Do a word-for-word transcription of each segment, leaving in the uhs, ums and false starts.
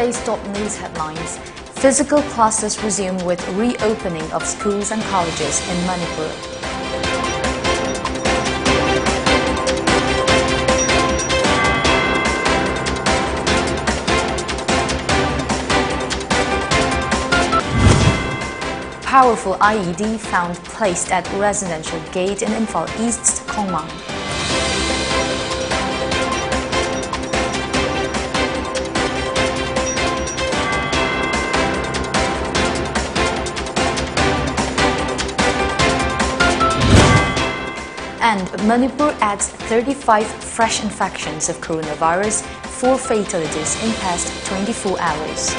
Today's top news headlines. Physical classes resume with reopening of schools and colleges in Manipur. Powerful I E D found placed at residential gate in Imphal East's Khongmang. And Manipur adds thirty-five fresh infections of coronavirus, four fatalities in past twenty-four hours.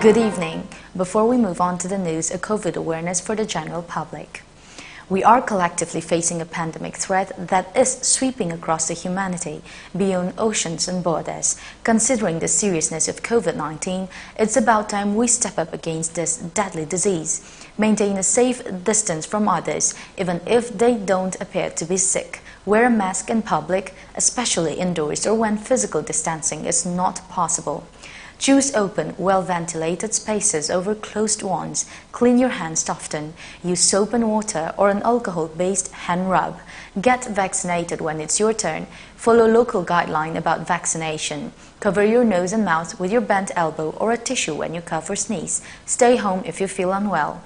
Good evening. Before we move on to the news, a COVID awareness for the general public. We are collectively facing a pandemic threat that is sweeping across the humanity, beyond oceans and borders. Considering the seriousness of COVID nineteen, it's about time we step up against this deadly disease. Maintain a safe distance from others, even if they don't appear to be sick. Wear a mask in public, especially indoors or when physical distancing is not possible. Choose open, well-ventilated spaces over closed ones. Clean your hands often. Use soap and water or an alcohol-based hand rub. Get vaccinated when it's your turn. Follow local guideline about vaccination. Cover your nose and mouth with your bent elbow or a tissue when you cough or sneeze. Stay home if you feel unwell.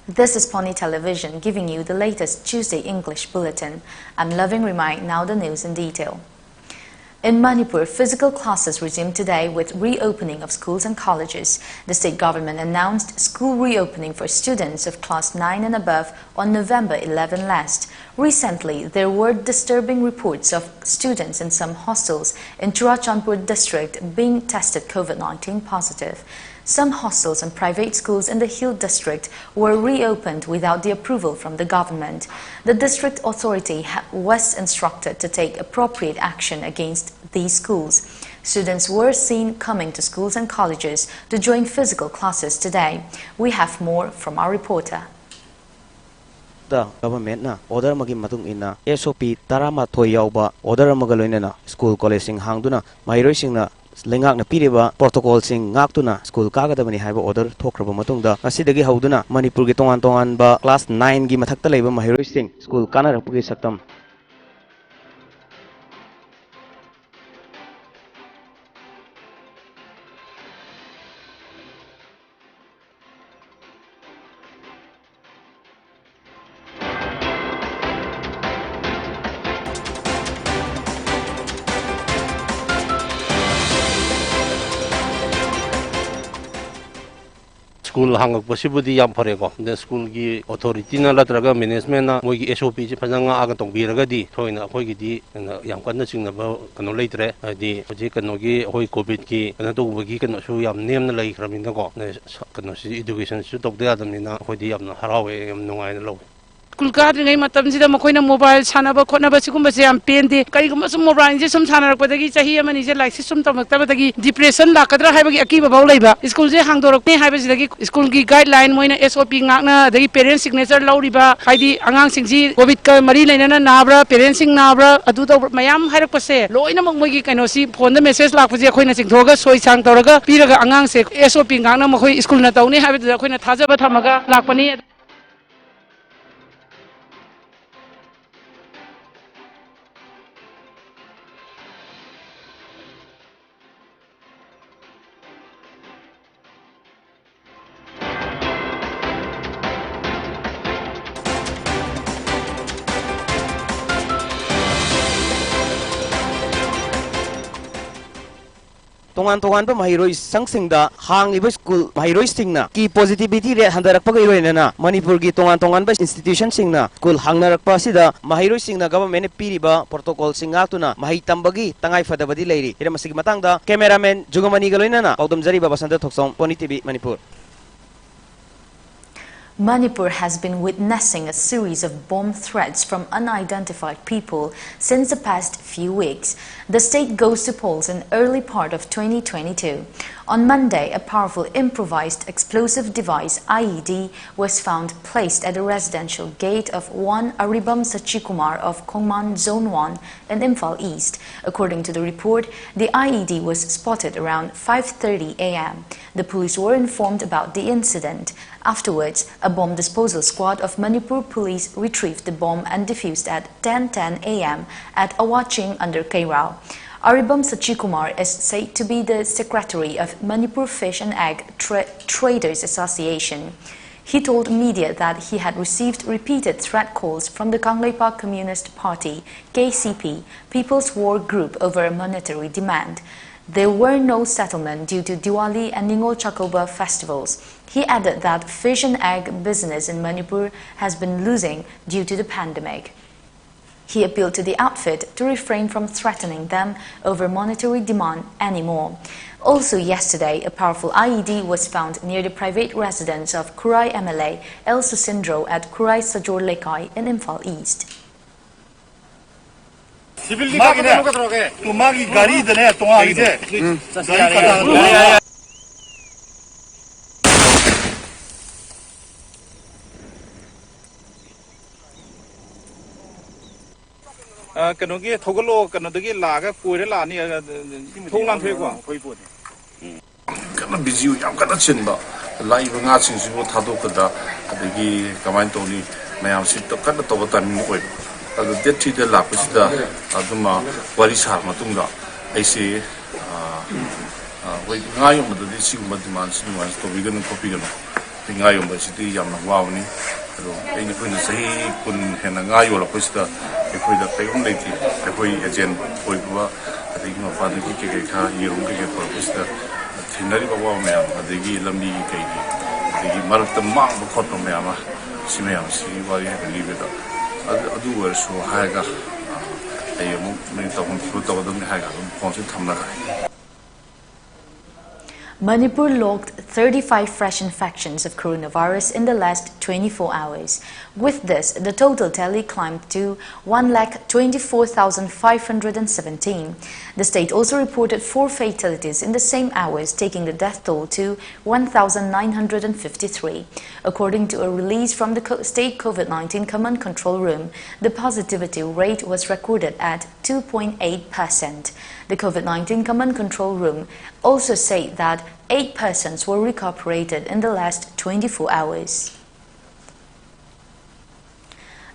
This is Pony Television giving you the latest Tuesday English bulletin. I'm Loving Rimai, now the news in detail. In Manipur, physical classes resumed today with reopening of schools and colleges. The state government announced school reopening for students of class nine and above on November eleven last. Recently, there were disturbing reports of students in some hostels in Churachandpur district being tested COVID nineteen positive. Some hostels and private schools in the Hill District were reopened without the approval from the government. The district authority ha-, was instructed to take appropriate action against these schools. Students were seen coming to schools and colleges to join physical classes today. We have more from our reporter. The ꯒꯚꯔꯟꯃꯦꯟꯠꯅ order ꯑꯃꯒꯤ ꯃꯇꯨꯡ ꯏꯟꯅ ꯑꯦꯁ ꯑꯣ ꯄꯤ ꯇꯔꯥꯃꯥꯊꯣꯏ ꯌꯥꯎꯕ order ꯑꯃꯒ ꯂꯣꯏꯅꯅ school ꯀꯣꯂꯦꯖꯁꯤꯡ ꯍꯥꯡꯗꯨꯅ ꯃꯍꯩꯔꯣꯏꯁꯤꯡꯅ ꯂꯩꯉꯥꯛꯅ ꯄꯤꯔꯤꯕ ꯄ꯭ꯔꯣꯇꯣꯀꯣꯜꯁꯤꯡ ꯉꯥꯛꯇꯨꯅ ꯁ꯭ꯀꯨꯜ ꯀꯥꯒꯗꯕꯅꯤ ꯍꯥꯏꯕ ꯑꯣꯔꯗꯔ ꯊꯣꯛꯈ꯭ꯔꯕ ꯃꯇꯨꯡꯗ, ꯉꯁꯤꯗꯒꯤ ꯍꯧꯗꯨꯅ ꯃꯅꯤꯄꯨꯔꯒꯤ ꯇꯣꯉꯥꯟ ꯇꯣꯉꯥꯟꯕ ꯀ꯭ꯂꯥꯁ ꯅꯥꯏꯟꯒꯤ ꯃꯊꯛꯇ ꯂꯩꯕ ꯃꯍꯩꯔꯣꯏꯁꯤꯡ ꯁ꯭ꯀꯨꯜ ꯀꯥꯅꯔꯛꯄꯒꯤ ꯁꯛꯇꯝ꯫ ꯁ꯭ꯀꯨꯜ ꯍꯥꯡꯉꯛꯄꯁꯤꯕꯨꯗꯤ ꯌꯥꯝ ꯐꯔꯦꯀꯣ꯫ ꯑꯗ ꯁ꯭ꯀꯨꯜꯒꯤ ꯑꯣꯊꯣꯔꯤꯇꯤꯅ ꯅꯠꯇ꯭ꯔꯒ ꯃꯦꯅꯦꯖꯃꯦꯟꯅ ꯃꯣꯏꯒꯤ ꯑꯦꯁ ꯑꯣ ꯄꯤꯁꯦ ꯐꯖꯅ ꯉꯥꯛꯑꯒ ꯇꯧꯕꯤꯔꯒꯗꯤ ꯊꯣꯏꯅ ꯑꯩꯈꯣꯏꯒꯤꯗꯤ ꯌꯥꯝ ꯀꯟꯅ ꯆꯤꯡꯅꯕ ꯀꯩꯅꯣ ꯂꯩꯇ꯭ꯔꯦ꯫ ꯍꯥꯏꯗꯤ ꯍꯧꯖꯤꯛ ꯀꯩꯅꯣꯒꯤ ꯑꯩꯈꯣꯏ ꯀꯣꯚꯤꯗꯀꯤ ꯀꯩꯅꯣ ꯇꯧꯕꯒꯤ ꯀꯩꯅꯣꯁꯨ ꯌꯥꯝ ꯅꯦꯝꯅ ꯂꯩꯈ꯭ꯔꯕꯅꯤꯅꯀꯣ꯫ ꯑꯗ ꯁ-, ꯀꯩꯅꯣꯁꯤ, ꯏꯗꯨꯀꯦꯁꯟꯁꯤꯁꯨ ꯇꯧꯗ ꯌꯥꯗꯕꯅꯤꯅ ꯑꯩꯈꯣꯏꯗꯤ ꯌꯥꯝꯅ ꯍꯔꯥꯎꯋꯦ, ꯌꯥꯝ ꯅꯨꯡꯉꯥꯏꯅ ꯂꯧꯋꯦ꯫ ꯁ꯭ꯀꯨꯜ ꯀꯥꯗ꯭ꯔꯤꯉꯩ ꯃꯇꯝꯁꯤꯗ ꯃꯈꯣꯏꯅ ꯃꯣꯕꯥꯏꯜ ꯁꯥꯟꯅꯕ ꯈꯣꯠꯅꯕ ꯁꯤꯒꯨꯝꯕꯁꯦ ꯌꯥꯝ ꯄꯦꯟꯗꯦ꯫ ꯀꯔꯤꯒꯨꯝꯕ ꯁꯨꯝ ꯃꯣꯕꯥꯏꯜꯁꯦ ꯁꯨꯝ ꯁꯥꯟꯅꯔꯛꯄꯗꯒꯤ ꯆꯍꯤ ꯑꯃꯅꯤꯁꯦ ꯂꯥꯏꯔꯤꯛꯁꯦ ꯁꯨꯝ ꯇꯝꯃꯛꯇꯕꯗꯒꯤ ꯗꯤꯄ꯭ꯔꯦꯁꯟ ꯂꯥꯛꯀꯗ꯭ꯔꯥ ꯍꯥꯏꯕꯒꯤ ꯑꯀꯤꯕ ꯐꯥꯎ ꯂꯩꯕ꯫ ꯁ꯭ꯀꯨꯜꯁꯦ ꯍꯥꯡꯗꯣꯔꯛꯅꯤ ꯍꯥꯏꯕꯁꯤꯗꯒꯤ ꯁ꯭ꯀꯨꯜꯒꯤ ꯒꯥꯏꯗꯂꯥꯏꯟ, ꯃꯣꯏꯅ ꯑꯦꯁ ꯑꯣ ꯄꯤ ꯉꯥꯛꯅ, ꯑꯗꯒꯤ ꯄꯦꯔꯦꯟꯁ ꯁꯤꯒꯅꯦꯆꯔ ꯂꯧꯔꯤꯕ, ꯍꯥꯏꯗꯤ ꯑꯉꯥꯡꯁꯤꯡꯁꯤ ꯀꯣꯚꯤꯗꯀ ꯃꯔꯤ ꯂꯩꯅꯅ ꯅꯥꯕ꯭ꯔꯥ, ꯄꯦꯔꯦꯟꯁꯁꯤꯡ ꯅꯥꯕ꯭ꯔꯥ, ꯑꯗꯨ ꯇꯧꯕ꯭ꯔꯥ, ꯃꯌꯥꯝ ꯍꯥꯏꯔꯛꯄꯁꯦ ꯂꯣꯏꯅꯃꯛ ꯃꯣꯏꯒꯤ ꯀꯩꯅꯣꯁꯤ ꯐꯣꯟꯗ ꯃꯦꯁꯦꯖ ꯂꯥꯛꯄꯁꯦ ꯑꯩꯈꯣꯏꯅ ꯆꯤꯡꯊꯣꯛꯑꯒ ꯁꯣꯏ ꯁꯥꯡ ꯇꯧꯔꯒ ꯄꯤꯔꯒ ꯑꯉꯥꯡꯁꯦ ꯑꯦꯁ ꯑꯣ ꯄꯤ ꯉꯥꯛꯅ ꯃꯈꯣꯏ ꯁ꯭ꯀꯨꯜꯅ ꯇꯧꯅꯤ ꯍꯥꯏꯕꯗꯨꯗ ꯑꯩꯈꯣꯏꯅ ꯊꯥꯖꯕ ꯊꯝꯃꯒ ꯂꯥꯛꯄꯅꯤ꯫ ꯇꯣꯉꯥꯟ ꯇꯣꯉꯥꯟꯕ ꯃꯍꯩꯔꯣꯏ ꯁꯪꯁꯤꯡꯗ ꯍꯥꯡꯂꯤꯕ ꯁ꯭ꯀꯨꯜ ꯃꯍꯩꯔꯣꯏꯁꯤꯡꯅ ꯀꯤ ꯄꯣꯖꯤꯇꯤꯚꯤꯇꯤ ꯔꯦꯠ ꯍꯟꯊꯔꯛꯄꯒ ꯏꯔꯣꯏꯅꯅ ꯃꯅꯤꯄꯨꯔꯒꯤ ꯇꯣꯉꯥꯟ ꯇꯣꯉꯥꯟꯕ ꯏꯟꯁꯇꯤꯇ꯭ꯌꯨꯁꯟꯁꯤꯡꯅ ꯁ꯭ꯀꯨꯜ ꯍꯥꯡꯅꯔꯛꯄ ꯑꯁꯤꯗ ꯃꯍꯩꯔꯣꯏꯁꯤꯡꯅ ꯒꯚꯔꯟꯃꯦꯟꯠꯅ ꯄꯤꯔꯤꯕ ꯄ꯭ꯔꯣꯇꯣꯀꯣꯜꯁꯤꯡ ꯉꯥꯛꯇꯨꯅ ꯃꯍꯩ ꯇꯝꯕꯒꯤ ꯇꯉꯥꯏ ꯐꯗꯕꯗꯤ ꯂꯩꯔꯤ꯫ ꯍꯤꯔꯝ ꯑꯁꯤꯒꯤ ꯃꯇꯥꯡꯗ ꯀꯦꯃꯦꯔꯥꯃꯦꯟ ꯖꯨꯒꯃꯅꯤꯒ ꯂꯣꯏꯅꯅ ꯄꯥꯎꯗꯝꯖꯔꯤꯕ ꯕꯁꯟꯇ ꯊꯣꯛꯆꯣꯝ, ꯄꯣꯅꯤ T V Manipur. Manipur has been witnessing a series of bomb threats from unidentified people since the past few weeks. The state goes to polls in early part of twenty twenty-two. On Monday, a powerful improvised explosive device, I E D, was found placed at the residential gate of one Aribam Sachikumar of Khongman Zone one in Imphal East. According to the report, the I E D was spotted around five thirty a m. The police were informed about the incident. Afterwards, a bomb disposal squad of Manipur police retrieved the bomb and defused at ten ten a m at Awaching under Keirao. Aribam Sachikumar is said to be the secretary of Manipur Fish and Egg Tra- Traders Association. He told media that he had received repeated threat calls from the Kangleipak Communist Party, K C P, People's War Group, over a monetary demand. There were no settlement due to Diwali and Ningol Chakoba festivals. He added that fish and egg business in Manipur has been losing due to the pandemic. He appealed to the outfit to refrain from threatening them over monetary demand anymore. Also yesterday, a powerful I E D was found near the private residence of Khurai M L A L Susindro at Khurai Sajor Lekai in Imphal East. ꯃꯥꯒꯤꯅꯦ, ꯇꯨ ꯃꯥꯒꯤ ꯒꯥꯔꯤꯗꯅꯦ ꯇꯣꯉꯥꯟꯒꯤꯁꯦ꯫ ꯒꯥꯔꯤ ꯀꯗꯥ- ꯑ, ꯀꯩꯅꯣꯒꯤ ꯊꯧꯒꯠꯂꯣ, ꯀꯩꯅꯣꯗꯒꯤ ꯂꯥꯛꯑꯒ ꯀꯣꯏꯔ ꯂꯥꯛꯑꯅꯤ꯫ ꯑ, ꯊꯣꯡ ꯂꯥꯟꯊꯣꯛꯑꯦꯀꯣ꯫ ꯀꯟꯅ ꯕꯤꯖꯤ ꯑꯣꯏ, ꯌꯥꯝ ꯀꯟꯅ ꯆꯤꯟꯕ꯫ ꯂꯥꯛꯏꯕ ꯉꯥꯁꯤꯡꯁꯤꯕꯨ ꯊꯥꯗꯣꯛꯀꯗ꯭ꯔꯥ, ꯑꯗꯒꯤ ꯀꯃꯥꯏꯅ ꯇꯧꯅꯤ, ꯃꯌꯥꯝꯁꯤ ꯇ- ꯀꯟꯅ ꯇꯧꯕ ꯇꯥꯏꯃꯤꯡ ꯑꯣꯏꯕ꯫ ꯑꯗꯣ ꯗꯦꯠ ꯊ꯭ꯔꯤꯗ ꯂꯥꯛꯄꯁꯤꯗ ꯑꯗꯨꯃ ꯋꯥꯔꯤ ꯁꯥꯔ ꯃꯇꯨꯡꯗ ꯑꯩꯁꯦ, ꯑ, ꯑ, ꯍꯣꯏ, ꯉꯥ ꯌꯣꯟꯕꯗꯗꯤ ꯁꯤꯒꯨꯝꯕ ꯗꯤꯃꯥꯟꯁꯤ ꯅꯨꯡꯃꯥꯏꯅ ꯇꯧꯕꯤꯒꯅꯨ ꯈꯣꯠꯄꯤꯒꯅꯨ꯫ ꯑꯩꯈꯣꯏ ꯉꯥ ꯌꯣꯟꯕ ꯑꯁꯤꯗꯤ ꯌꯥꯝꯅ ꯋꯥꯕꯅꯤ꯫ ꯑꯗꯣ ꯑꯩꯅ, ꯑꯩꯈꯣꯏꯅ ꯆꯍꯤ ꯀꯨꯟ ꯍꯦꯟꯅ ꯉꯥ ꯌꯣꯜꯂꯛꯄꯁꯤꯗ ꯑꯩꯈꯣꯏꯗ ꯀꯩꯒꯨꯝ ꯂꯩꯇꯦ꯫ ꯑꯩꯈꯣꯏ ꯑꯦꯖꯦꯟ ꯑꯣꯏꯕ, ꯑꯗꯒꯤ ꯃꯄꯥꯟꯗꯒꯤ ꯀꯩꯀꯩ ꯈꯔ, ꯌꯦꯔꯨꯝ ꯀꯩꯀꯩ ꯄꯨꯔꯛꯄꯁꯤꯗ ꯊꯦꯡꯅꯔꯤꯕ ꯑꯋꯥꯕ ꯃꯌꯥꯝ, ꯑꯗꯒꯤ ꯂꯝꯕꯤꯒꯤ ꯀꯩꯒꯤ, ꯑꯗꯒꯤ ꯃꯔꯛꯇ ꯃꯥꯡꯕ ꯈꯣꯠꯄ ꯃꯌꯥꯝ ꯑꯃ, ꯁꯤ ꯃꯌꯥꯝꯁꯤꯒꯤ ꯋꯥꯔꯤ ꯍꯥꯏꯐꯦꯠ ꯂꯤꯕꯗ, ꯑꯗꯨ, ꯑꯗꯨ ꯑꯣꯏꯔꯁꯨ ꯍꯥꯏꯔꯒ, ꯑ, ꯑꯩ ꯑꯃꯨꯛ ꯅꯣꯏ ꯇꯧꯐꯝ ꯊꯣꯛꯄ ꯇꯧꯒꯗꯕꯅꯤ ꯍꯥꯏꯔꯒ ꯑꯗꯨꯝ ꯐꯣꯟꯁꯦ ꯊꯝꯅꯈ꯭ꯔꯦ꯫ Manipur logged thirty-five fresh infections of coronavirus in the last twenty-four hours. With this, the total tally climbed to one lakh twenty-four thousand five hundred and seventeen. The state also reported four fatalities in the same hours, taking the death toll to one thousand nine hundred and fifty-three. According to a release from the co- State COVID nineteen Command Control Room, the positivity rate was recorded at two point eight percent. The COVID nineteen Command Control Room also said that eight persons were recuperated in the last twenty-four hours.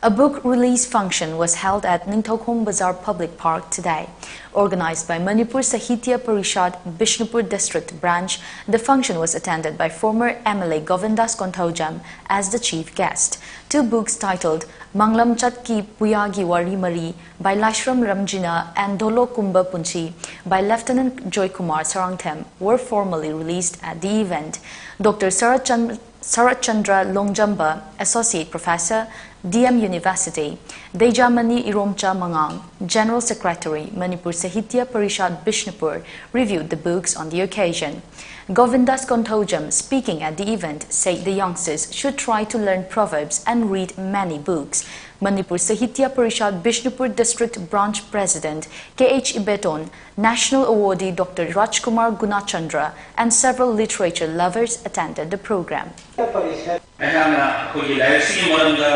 A book release function was held at Ningthoukhom Bazar Public Park today. Organized by Manipur Sahitya Parishad Bishnupur District Branch, the function was attended by former M L A Govindas Konthoujam as the chief guest. Two books titled Manglam Chatki Puyagi Wari Mari by Lashram Ramjina and Dolo Kumba Punchi by Lieutenant Joy Kumar Sarangthem were formally released at the event. Doctor Sarat Chan- Sarat Chandra Longjamba, Associate Professor, D M University, Dejamani Iromcha Mangang, General Secretary, Manipur Sahitya Parishad Bishnupur, reviewed the books on the occasion. Govindas Konthoujam, speaking at the event, said the youngsters should try to learn proverbs and read many books. Manipur Sahitya Parishad Bishnupur District Branch President K H Ibeton, National Awardee Doctor Rajkumar Gunachandra, and several literature lovers attended the program. ꯑꯩꯍꯥꯛꯅ ꯑꯩꯈꯣꯏꯒꯤ ꯂꯥꯏꯔꯤꯛꯁꯤꯒꯤ ꯃꯔꯝꯗ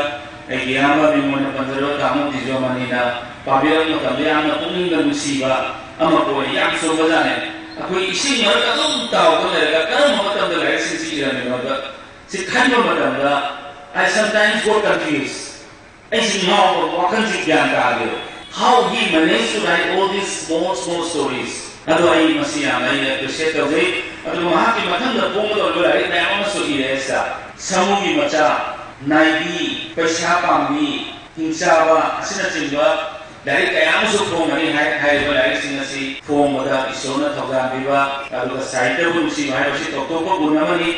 ꯑꯩꯒꯤ ꯏꯌꯥꯝꯕ ꯃꯤꯡ ꯑꯣꯏꯅ ꯄꯟꯖꯔꯕ ꯇꯥꯃꯣ ꯇꯤꯖꯣꯃꯅꯤꯅ ꯄꯥꯕꯤꯔꯛꯄ ꯃꯇꯝꯗ ꯌꯥꯝꯅ ꯄꯨꯛꯅꯤꯡꯗ ꯅꯨꯡꯁꯤꯕ ꯑꯃ ꯄꯣꯛꯏ꯫ ꯌꯥꯝ ꯆꯨꯝꯕꯖꯥꯠꯅꯤ꯫ ꯑꯩꯈꯣꯏ ꯏꯁꯤꯡ ꯃꯔꯛꯇ ꯑꯗꯨꯝ ꯇꯥꯎꯗꯨꯅ ꯂꯩꯔꯒ ꯀꯔꯝꯕ ꯃꯇꯝꯗ ꯂꯥꯏꯔꯤꯛꯁꯤꯡꯁꯤ ꯏꯔꯝꯃꯤꯅꯣꯗ ꯁꯤ ꯈꯟꯕ ꯃꯇꯝꯗ I sometimes got confused. ꯑꯩꯁꯤ ꯉꯥꯎꯕ, ꯋꯥꯈꯜꯁꯤ ꯒ꯭ꯌꯥꯟ ꯇꯥꯗꯦ꯫ How he managed to write all these small small stories? ꯑꯗꯣ ꯑꯩ ꯃꯁꯤ ꯌꯥꯝꯅ ꯑꯩ appreciate ꯇꯧꯖꯩ꯫ ꯑꯗꯨꯒ ꯃꯍꯥꯛꯀꯤ ꯃꯊꯪꯗ ꯐꯣꯡꯒꯗꯧꯔꯤꯕ ꯂꯥꯏꯔꯤꯛ ꯃꯌꯥꯝ ꯑꯃꯁꯨ ꯏꯔꯦ꯫ ꯑꯁꯤꯗ ꯁꯥꯃꯨꯒꯤ ꯃꯆꯥ, ꯅꯥꯏꯕꯤ, ꯄꯩꯁꯥ ꯄꯥꯝꯕꯤ, ꯍꯤꯡꯆꯥꯕ ꯑꯁꯤꯅꯆꯤꯡꯕ ꯂꯥꯏꯔꯤꯛ ꯀꯌꯥ ꯑꯃꯁꯨ ꯐꯣꯡꯒꯅꯤ꯫ ꯍꯥꯏ- ꯍꯥꯏꯔꯤꯕ ꯂꯥꯏꯔꯤꯛꯁꯤꯡ ꯑꯁꯤ ꯐꯣꯡꯕꯗ ꯏꯁꯣꯔꯅ ꯊꯧꯖꯥꯜ ꯄꯤꯕ ꯑꯗꯨꯒ ꯁꯥꯍꯤꯇ꯭ꯌꯕꯨ ꯅꯨꯡꯁꯤꯕ ꯍꯥꯏꯕꯁꯤ ꯇꯣꯞ ꯇꯣꯞꯄ ꯒꯨꯟ ꯑꯃꯅꯤ꯫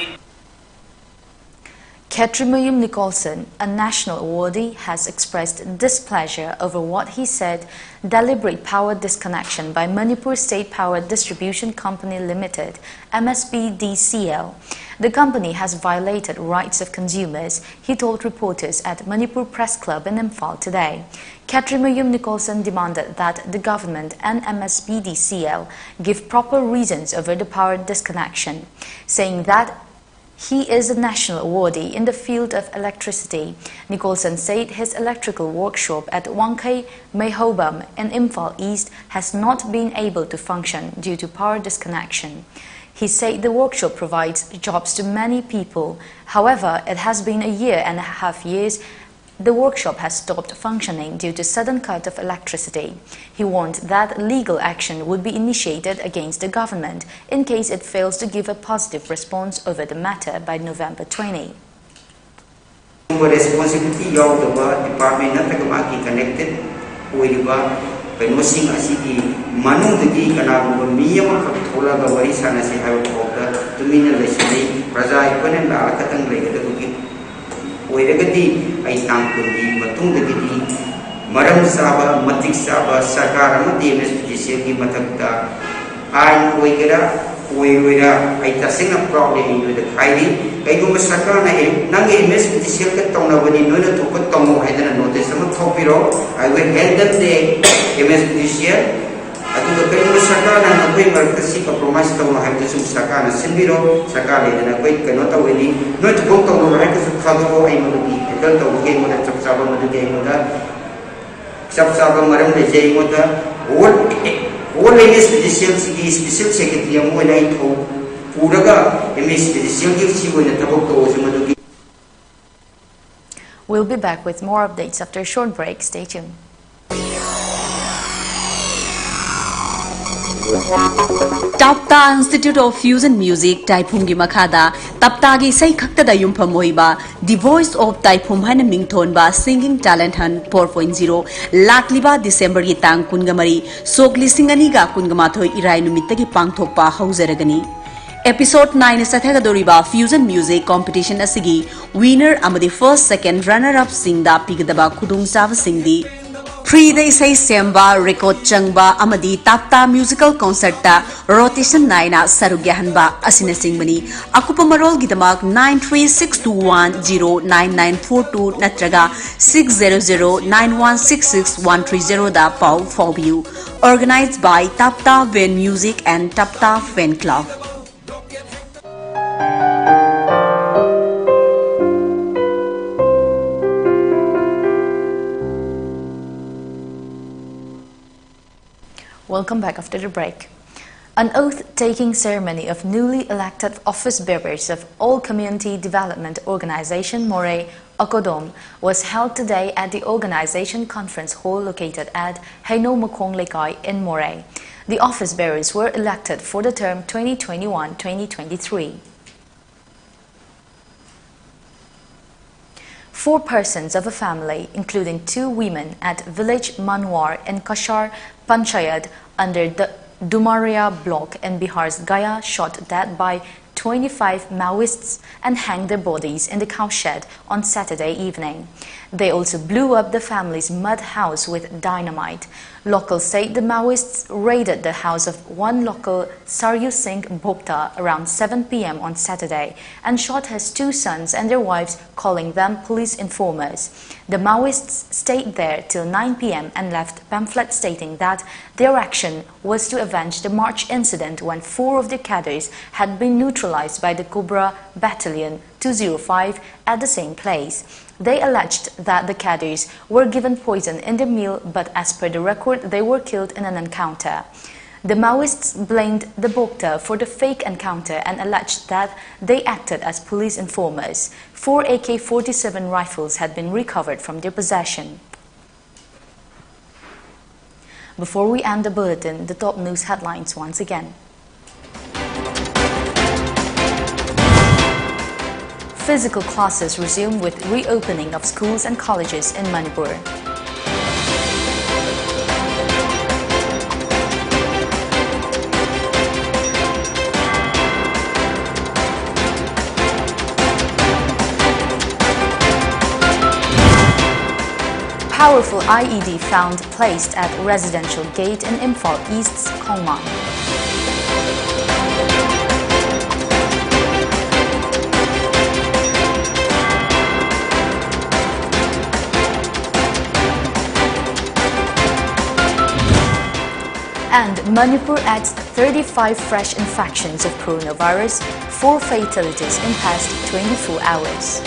Khetrimayum Nicholson, a national awardee, has expressed displeasure over what he said deliberate power disconnection by Manipur State Power Distribution Company Limited, M S P D C L. The company has violated rights of consumers, he told reporters at Manipur Press Club in Imphal today. Khetrimayum Nicholson demanded that the government and M S P D C L give proper reasons over the power disconnection, saying that he is a national awardee in the field of electricity. Nicholson said his electrical workshop at Wangkhei Meihobam in Imphal East has not been able to function due to power disconnection. He said the workshop provides jobs to many people. However, it has been a year and a half years the workshop has stopped functioning due to sudden cut of electricity. He warned that legal action would be initiated against the government in case it fails to give a positive response over the matter by November twenty. ꯑꯗꯨꯒꯨꯝꯕ responsibility ꯌꯥꯎꯗꯕ department ꯅꯠꯇ꯭ꯔꯒ ꯃꯥꯒꯤ connected ꯑꯣꯏꯔꯤꯕ ꯀꯩꯅꯣꯁꯤꯡ ꯑꯁꯤꯒꯤ ꯃꯅꯨꯡꯗꯒꯤ ꯀꯅꯥꯒꯨꯝꯕ ꯃꯤ ꯑꯃꯈꯛ ꯊꯣꯛꯂꯒ ꯋꯥꯔꯤ ꯁꯥꯟꯅꯁꯤ ꯍꯥꯏꯕ ꯐꯥꯎꯗ ꯇꯨꯃꯤꯟꯅ ꯂꯩꯁꯤꯜꯂꯤ꯫ ꯄ꯭ꯔꯖꯥ ꯑꯩꯈꯣꯏꯅ ꯂꯥꯛꯑꯒ ꯈꯛꯇꯪ ꯂꯩꯒꯗꯕꯒꯤ ꯑꯣꯏꯔꯒꯗꯤ ꯑꯩ ꯇꯥꯡ ꯀꯨꯟꯒꯤ ꯃꯇꯨꯡꯗꯒꯤꯗꯤ ꯃꯔꯝ ꯆꯥꯕ, ꯃꯇꯤꯛ ꯆꯥꯕ ꯁꯔꯀꯥꯔ ꯑꯃꯗꯤ ꯑꯦꯝ ꯑꯦꯁ ꯄꯤ ꯗꯤ ꯁꯤ ꯑꯦꯜꯒꯤ ꯃꯊꯛꯇ ꯑꯥꯏꯟ ꯑꯣꯏꯒꯦꯔꯥ ꯑꯣꯏꯔꯣꯏꯔꯥ ꯑꯩ ꯇꯁꯦꯡꯅ ꯄ꯭ꯔꯥꯎꯗꯂꯤ ꯑꯩ ꯅꯣꯏꯗ ꯍꯥꯏꯔꯤ꯫ ꯀꯩꯒꯨꯝꯕ ꯁꯔꯀꯥꯔꯅ ꯑꯦ, ꯅꯪꯒꯤ ꯑꯦꯝ ꯑꯦꯁ ꯄꯤ ꯗꯤ ꯁꯤ ꯑꯦꯜꯒ ꯇꯧꯅꯕꯅꯤ, ꯅꯣꯏꯅ ꯊꯣꯛꯄ ꯇꯧꯅꯧ ꯍꯥꯏꯗꯅ ꯅꯣꯇꯤꯁ ꯑꯃ ꯊꯣꯛꯄꯤꯔꯣ꯫ I will handle the M S P D C L. ꯑꯗꯨꯒ ꯀꯩꯒꯨꯝꯕ ꯁꯔꯀꯥꯔꯅ ꯅꯈꯣꯏ ꯃꯔꯛꯇ ꯁꯤ ꯀꯝꯄ꯭ꯔꯣꯃꯥꯏꯁ ꯇꯧꯅꯣ ꯍꯥꯏꯕꯗꯨꯁꯨ ꯁꯔꯀꯥꯔꯅ ꯁꯤꯟꯕꯤꯔꯣ꯫ ꯁꯔꯀꯥꯔ ꯂꯩꯗꯅ ꯑꯩꯈꯣꯏ ꯀꯩꯅꯣ ꯇꯧꯒꯅꯤ, ꯅꯣꯏ ꯊꯕꯛ ꯇꯧꯔꯨꯔꯣ ꯍꯥꯏꯔꯒꯁꯨ ꯊꯥꯗꯣꯛꯑꯣ꯫ ꯑꯩ ꯃꯗꯨꯒꯤ ꯍꯦꯟꯗꯜ ꯇꯧꯕꯒꯤ ꯑꯩꯉꯣꯟꯗ ꯆꯞ ꯆꯥꯕ ꯃꯗꯨꯒꯤ ꯑꯩꯉꯣꯟꯗ ꯆꯞ ꯆꯥꯕ ꯃꯔꯝ ꯂꯩꯖꯩ꯫ ꯑꯩꯉꯣꯟꯗ hall hall M S P D C ꯑꯦꯜꯁꯤꯒꯤ ꯏꯁꯄꯤꯁꯦꯜ ꯁꯦꯀ꯭ꯔꯦꯇꯔꯤ ꯑꯃ ꯑꯣꯏꯅ ꯑꯩ ꯊꯧ ꯄꯨꯔꯒ ꯑꯦꯝ ꯑꯦꯁ ꯄꯤ ꯗꯤ ꯁꯤ ꯑꯦꯜꯒꯤ ꯁꯤ ꯑꯣꯏꯅ ꯊꯕꯛ ꯇꯧꯕꯁꯨ ꯃꯗꯨꯒꯤ We'll be back with more updates after a short break. Stay tuned. Tapta institute of fusion music ꯇꯥꯏꯐꯨꯝꯒꯤ ꯃꯈꯥꯗ ꯇꯞꯇꯥꯒꯤ ꯏꯁꯩ ꯈꯛꯇꯗ ꯌꯨꯝꯐꯝ ꯑꯣꯏꯕ The Voice of Taifum ꯍꯥꯏꯅ ꯃꯤꯡꯊꯣꯟꯕ Singing Talent Hunt four point zero ꯂꯥꯛꯂꯤꯕ ꯗꯤꯁꯦꯝꯕꯔꯒꯤ ꯇꯥꯡ ꯀꯨꯟꯒ ꯃꯔꯤ, ꯁꯣꯛ ꯂꯤꯁꯤꯡ ꯑꯅꯤꯒ ꯀꯨꯟꯒ ꯃꯥꯊꯣꯏ ꯏꯔꯥꯏ ꯅꯨꯃꯤꯠꯇꯒꯤ ꯄꯥꯡꯊꯣꯛꯄ ꯍꯧꯖꯔꯒꯅꯤ꯫ Episode nine ꯆꯠꯊꯒꯗꯧꯔꯤꯕ Fusion Music Competition ꯑꯁꯤꯒꯤ winner ꯑꯃꯗꯤ first, second, runner up ꯁꯤꯡꯗ ꯄꯤꯒꯗꯕ ꯈꯨꯗꯣꯡꯆꯥꯕꯁꯤꯡꯗꯤ: free ꯗ ꯏꯁꯩ ꯁꯦꯝꯕ, record ꯆꯪꯕ ꯑꯃꯗꯤ ꯇꯥꯞꯇꯥ musical concert ꯇ rotation ꯅꯥꯏꯅ ꯁꯔꯨꯛ ꯌꯥꯍꯟꯕ ꯑꯁꯤꯅꯆꯤꯡꯕꯅꯤ꯫ ꯑꯀꯨꯞꯄ ꯃꯔꯣꯜꯒꯤꯗꯃꯛ nine three six two one zero nine nine four two ꯅꯠꯇ꯭ꯔꯒ six zero zero nine one six six one three zero ꯗ ꯄꯥꯎ ꯐꯥꯎꯕꯤꯌꯨ꯫ Organized by Tapta Van Music and Tapta Fan Club. Welcome back after the break. An oath-taking ceremony of newly elected office bearers of All Community Development Organization Moreh, Akodom, was held today at the organization conference hall located at Heino Makhong Lekai in Moreh. The office bearers were elected for the term twenty twenty-one twenty twenty-three. Four persons of a family, including two women at village Manwar in Kashar Panchayat under the Dumaria block in Bihar's Gaya, shot dead by twenty-five Maoists and hanged their bodies in the cowshed on Saturday evening. They also blew up the family's mud house with dynamite. Locals say the Maoists raided the house of one local Saryu Singh Bhokta around seven p m on Saturday and shot his two sons and their wives, calling them police informers. The Maoists stayed there till nine p m and left pamphlet stating that their action was to avenge the March incident when four of the cadres had been neutralized by the Cobra Battalion two zero five at the same place. They alleged that the cadres were given poison in their meal, but as per the record, they were killed in an encounter. The Maoists blamed the Bhokta for the fake encounter and alleged that they acted as police informers. Four A K forty-seven rifles had been recovered from their possession. Before we end the bulletin, the top news headlines once again. Physical classes resume with reopening of schools and colleges in Manipur. Powerful I E D found placed at residential gate in Imphal East's Khongman. And Manipur adds thirty-five fresh infections of coronavirus, four fatalities in past twenty-four hours.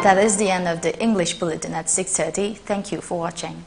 That is the end of the English bulletin at six thirty. Thank you for watching.